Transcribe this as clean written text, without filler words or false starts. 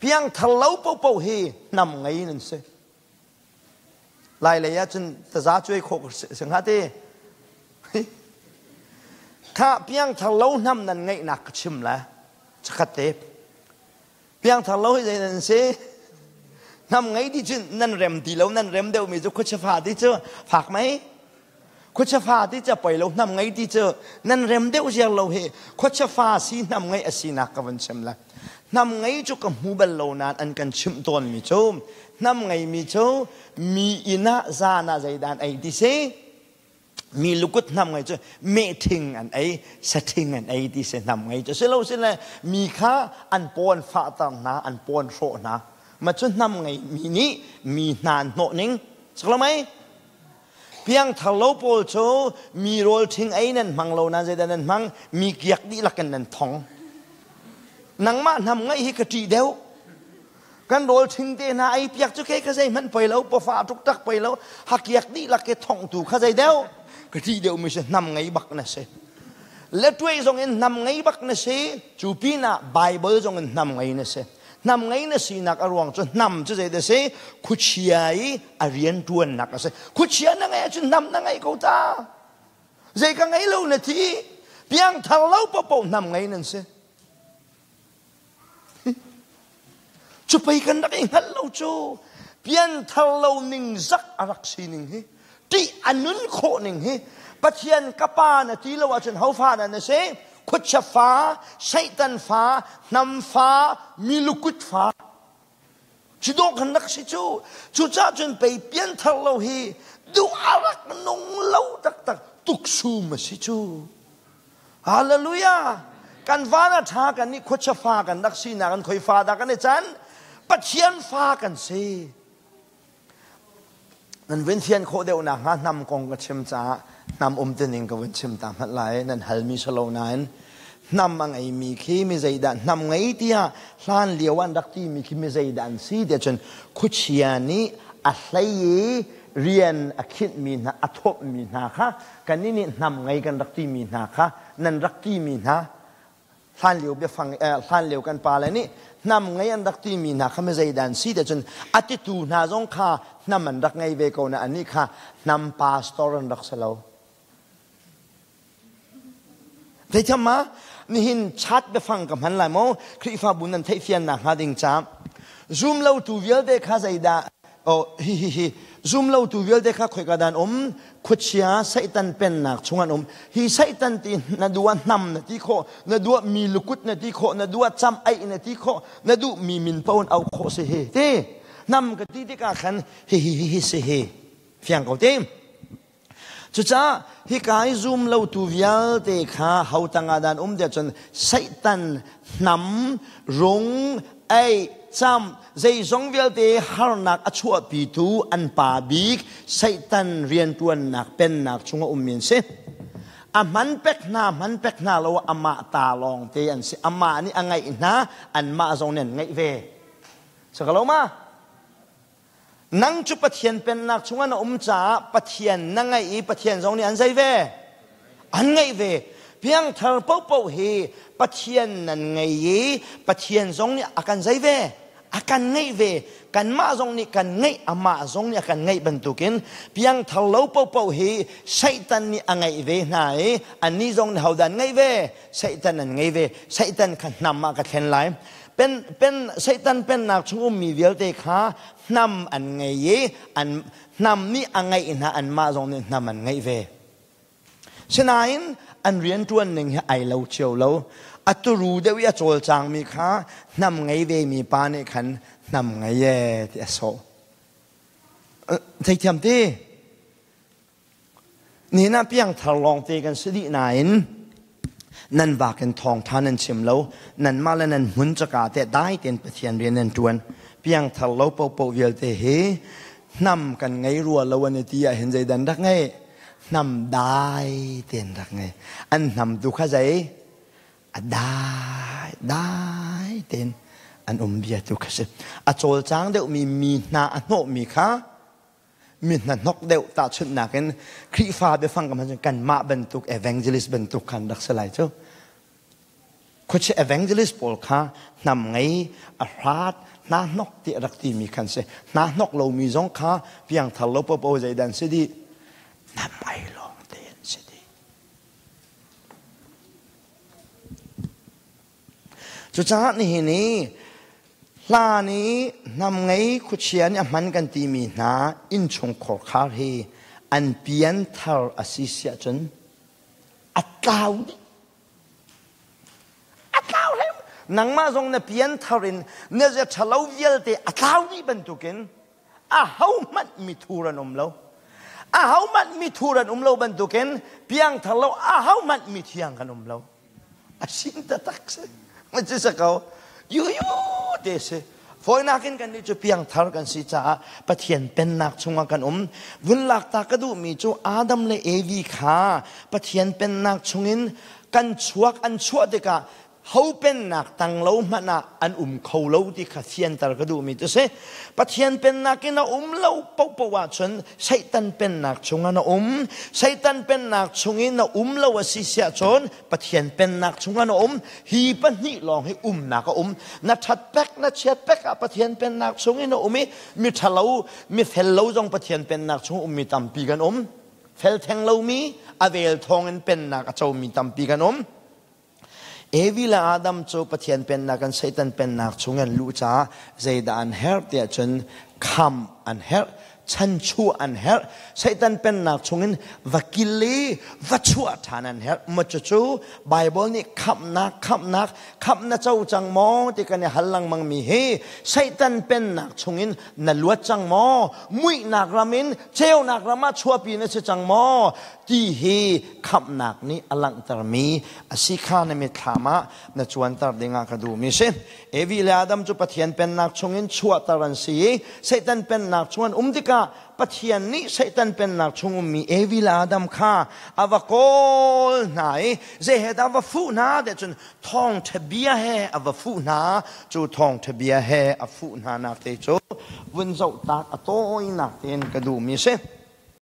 Piangthar lo paohpaoh hi hnam ngei nan si. Lai lei ah cun taza cuai khawh si hnga ti. Kha piangthar lo hnam nan ngeihnak ka chim la. Chakhat te. Piangthar lo hi zei nan si? Hnam ngei ti cun nan rem ti lo, nan rem deuhmi cu khuachia fa ti cu fak mei. Khuachia fa ti cu poi lo, hnam ngei ti cu nan rem deuh ziar lo hi khuachia fa si hnam ngei a sinak ka vun chim la. Hnam ngei cu ka hmu bal lo nain an kan chimh tawnmi cu hnam ngeimi cu mi inn ah zan ah zeidah an ei ti si? Mi lukut hnam ngei cu mehthing an ei, sathing an ei ti si hnam ngei cu si lo si le mi kha an paw an fahter hna, an paw an hrawh hna. Ma cu hnam ngei mi nih mi hna an hnawh ning. Sak lo mei? Piangthar lo pawl cu mi rawl ṭhing ei nan hmang lo nain zeidah nan hmang? Mi kiak dihlak in nan thong. Nangmah hnam ngaih hi ka ṭih deuh. Kan rawl ṭhing te hna ei piak cu kei ka zeihmanh poi lo, pafa ṭukṭak poi lo, hakiak dihlak ke thongtu kha zei deuh? Ka ṭih deuh mi si hnam ngei bak na si. Le tuai zong in hnam ngei bak na si, cu pinah Bible zong in hnam ngei na si. Hnam ngei na sinak a ruang cu hnam cu zeidah si? Khuachia i a rian ṭuannak a si. Khuachia na ngeih ahcun hnam na ngei ko ta. Zei ka ngei lo na thi. Piangthar lo paohpaoh hnam ngei nan si. Cu pei kan rak i hngalh lo cu pianthar lo ning zak a rak sining hi ṭih a nun khawh ning hi Pathian ka pa na ti lo ahcun hofa na na si? Khuachia fa, Satan fa, hnam fa, mi lukut fa. Cu dawh kan rak si cu. Cucaah cun pei pianthar lo hi duh a rak nung lo taktak tuksum a si cu. Hallelujah! Kan van a ṭha kan nih khuachia fa kan rak sinak an khoi fa dah kan i can? Pathian fa kan si. Nan vun fian khawh deuh nakhnga hnam kong ka chim caah hnam um tining ka vun chim ta hmanh lai. Nan halmi si lo nain hnam a ngeimi khi mi zeidah hnam ngei tiah hlan lio an rak timi khi mi zeidah an si tiah cun khuachia nih a hlei i rian a khinhmi hna a thawpmi hna kha kannih nih hnam ngei kan rak timi hna kha nan rak timi hna hlanlio biafang hlanlio kan pale nih hnam ngei an rak timi hna kha mi zeidah an si tiah cun a titu hna zong kha hnam an rak ngei ve ko na annih kha hnam pastor an rak si lo. Theithiam ma? Nihin chat biafang ka hman lai maw? Khrihfabu nan theihfian nak hnga ding ca. Zum lo tu vialte kha zeidah Oh, hi hi hi zum lo tu vialte kha khoika dan um khuachia Satan pennak chung an um hi Satan ti na dua hnam na ti kho na dua mi lukut na ti kho na dua cham ai na ti kho na du mi min paun au kho si hi ti nam ka ti tikah khan hi hi hi hi si hi fiang ko ti Cucaah hika i zum lotu vialte kha ho tangah dah an um tiah cun Satan hnam, rung, ei, cam, zeizong vialte harnak a chuahpitu an pa bik Satan rianṭuannak pennak chungah ummi an si. A hman pek hna, hman pek hna lo amah ta lawngte an si. Amah nih a ngeih hna, anmah zong nih an ngeih ve. Sakalo ma? Nang cu Pathian pennak chungah na um caah Pathian na ngeih i Pathian zong nih an zei ve? An ngeih ve. Piangthar paohpaoh hi Pathian nan ngei i Pathian zong nih a kan zei ve? A kan ngeih ve. Kanmah zong nih kan ngeih, amah zong nih a kan ngeih bantukin piangthar lo paohpaoh hi Satan nih a ngeih ve hna i annih zong nih hodah an ngeih ve? Satan an ngei ve. Satan kha hnam ah ka thlen lai. Pen, pen, Satan pennak chung ummi vialte kha hnam an ngei i an hnam nih a ngeih hna anmah zong nih hnam an ngeih ve. Sinain an rianṭuan ning hi ai lo cio lo. A turu deuh i a cawlcangmi kha hnam ngei vemi pa nih khan hnam ngei e ti a sawh. Theithiam ti? Nihin ah piangthar lawngte kan si dih nain nan vak in thawngṭha nan chim lo, nanmah le nan hmun caka te dai tein Pathian rian nan ṭuan. Piangthar lo paohpaoh vialte hi hnam kan ngei rua lo an i ti ahhin zeidan rak ngei? Hnam dai tein rak ngei. An hnam tu kha zei? A dai, dai tein an um bia tu kha si. A cawlcang deuhmi mi hna a hnawhmi kha mi hnahnok deuh tahchunhnak in Khrihfa biafang ka hman cun kanmah bantuk evangelist bantuk khan rak si lai cu. Khuachia evangelist pawl kha hnam ngei a hrat hna hnok ti a rak timi khan si. Hna hnok lomi zong kha piangthar lo popo zeidan si dih hnam ai lawng te an si dih. Cucaah nihin i hlan i hnam ngei khuachia nih a hman kan timi hna innchung khorkhar hi an pianthar a si siah cun a tlau dih. A tlau hlei. Nangmah zong na pianthar in na zia ṭhalo vialte a tlau dih bantukin ahohmanh mithur an um lo. Ahohmanh mithur an um lo bantukin piangthar lo ahohmanh mithiang kan um lo. A sin taktak si. Ma ci sa ko. Yu yu te si. Fawinak in kan nih cu piangthar kan si caah Pathian pennak chungah kan um. Vun lak ta ka duhmi cu Adam le Evi kha Pathian pennak chungin kan chuak an chuah tikah ho pennak tang lo hmanh ah an um kho lo ti kha fianter ka duhmi cu si. Pathian pennak in a um lo paohpaoh ahcun Satan pennak chungah na um. Satan pennak chungin na um lo a si siah cun Pathian pennak chungah na um. Hi pahnih lawng hi umnak a um. Na ṭhat pek na chiat pek ah Pathian pennak chungin na um i mi ṭhalo mi fel lo zong Pathian pennak chung ummi tampi kan um. Fel theng lomi a vel thawngin pennak a comi tampi kan um. Evi le Adam cu Pathian pennak in Satan pennak chung an luh caah zeidah an herh tiah cun kham an herh, chanchuah an herh. Satan pennak chungin va kil i va chuah ṭhan an herh. Maw cucu Baibal nih khamhnak, khamhnak, khamh na co cang maw ti kan i hal lengmang mi hi Satan pennak chungin na luat cang maw? Muihnak ram in ceunak ram ah chuahpi na si cang maw? Ti hi khamhnak nih a langhtermi a si kha na mitthlam ah na cuanter dingah ka duhmi si. Evi le Adam cu Pathian pennak chungin chuahter an si i Satan pennak chung an um tikah Pathian nih Satan pennak chung ummi Evi le Adam kha a va kawl hna i zei he dah va fuh hna tiah cun thawngṭha bia he a va fuh hna. Cu thawngṭha bia he a fuh hna nak te cu vun zoh tak a tawinak tein ka duhmi si.